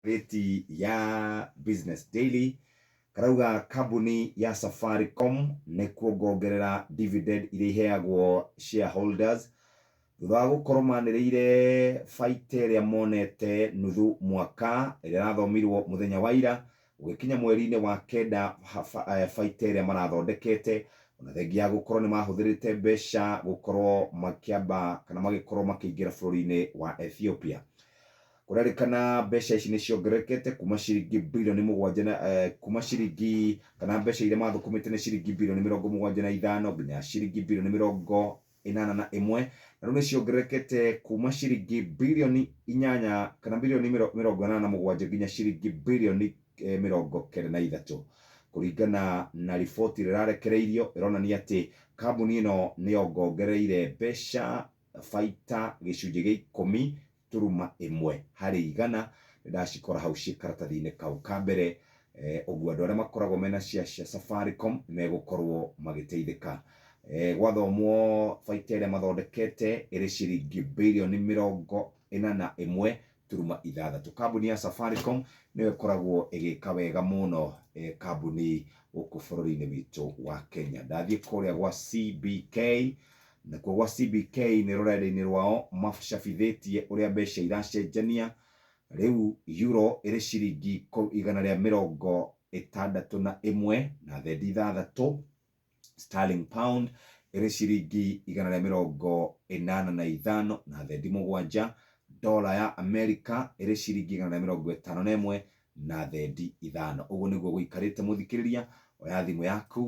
Ngathĩti ya Business Daily karauga kambuni ya Safaricom nĩ kuongongerera dividend iria iheagwo shareholders thutha wa gũkorwo manĩrĩire baita ĩrĩa monete nuthu mwaka ĩrĩa ĩrathomirwo mũthenya wa ira gũgĩkinya mweri-inĩ wa kenda baita ĩrĩa marathondekete ona thengia ya gũkorwo nĩ mahũthĩrĩte mbeca gũkorwo makĩamba kana magĩkorwo makĩingĩra bũrũri-inĩ wa Ethiopia. Kũrerĩkana mbeca ici nĩ ciongererekete kuma ciringi birioni mũgwanja na kuma ciringi kana mbeca iria mathũkũmĩte nĩ ciringi birioni 75 nginya ciringi birioni 81, na rĩu nĩ ciongererekete kuma ciringi birioni 8 kana birioni 87 nginya ciringi birioni 93. Kũringana na riboti ĩrĩa ĩrarekereirio ĩronania atĩ kambuni ĩno nĩ yongongereire mbeca baita gĩcunjĩ gĩa 10.1 harĩ igana. Nĩ ndacikora hau ciĩ karatathi-inĩ kau ka mbere. Ũguo andũ arĩa makoragwo mena share cia Safaricom nĩ megũkorwo magĩteithĩka. Gwathomwo baita ĩrĩa mathondekete ĩrĩ ciringi birioni 81.6. Kambuni ya Safaricom nĩyo ĩkoragwo ĩgĩka wega mũno kambuni gũkũ bũrũri-inĩ witũ wa Kenya. Ndathiĩ kũrĩa gwa CBK, nakuo gwa CBK nĩ rũrenda-inĩ rwao macabithĩtie ũrĩa mbeca iracenjania. Rĩu euro ĩrĩ ciringi 161 na thendi 6, sterling pound ĩrĩ ciringi 185 na thendi 7, dola ya Amerika ĩrĩ ciringi 151 na thendi 5. Ũguo nĩguo gũikarĩte mũthikĩrĩria, oya thimũ yaku.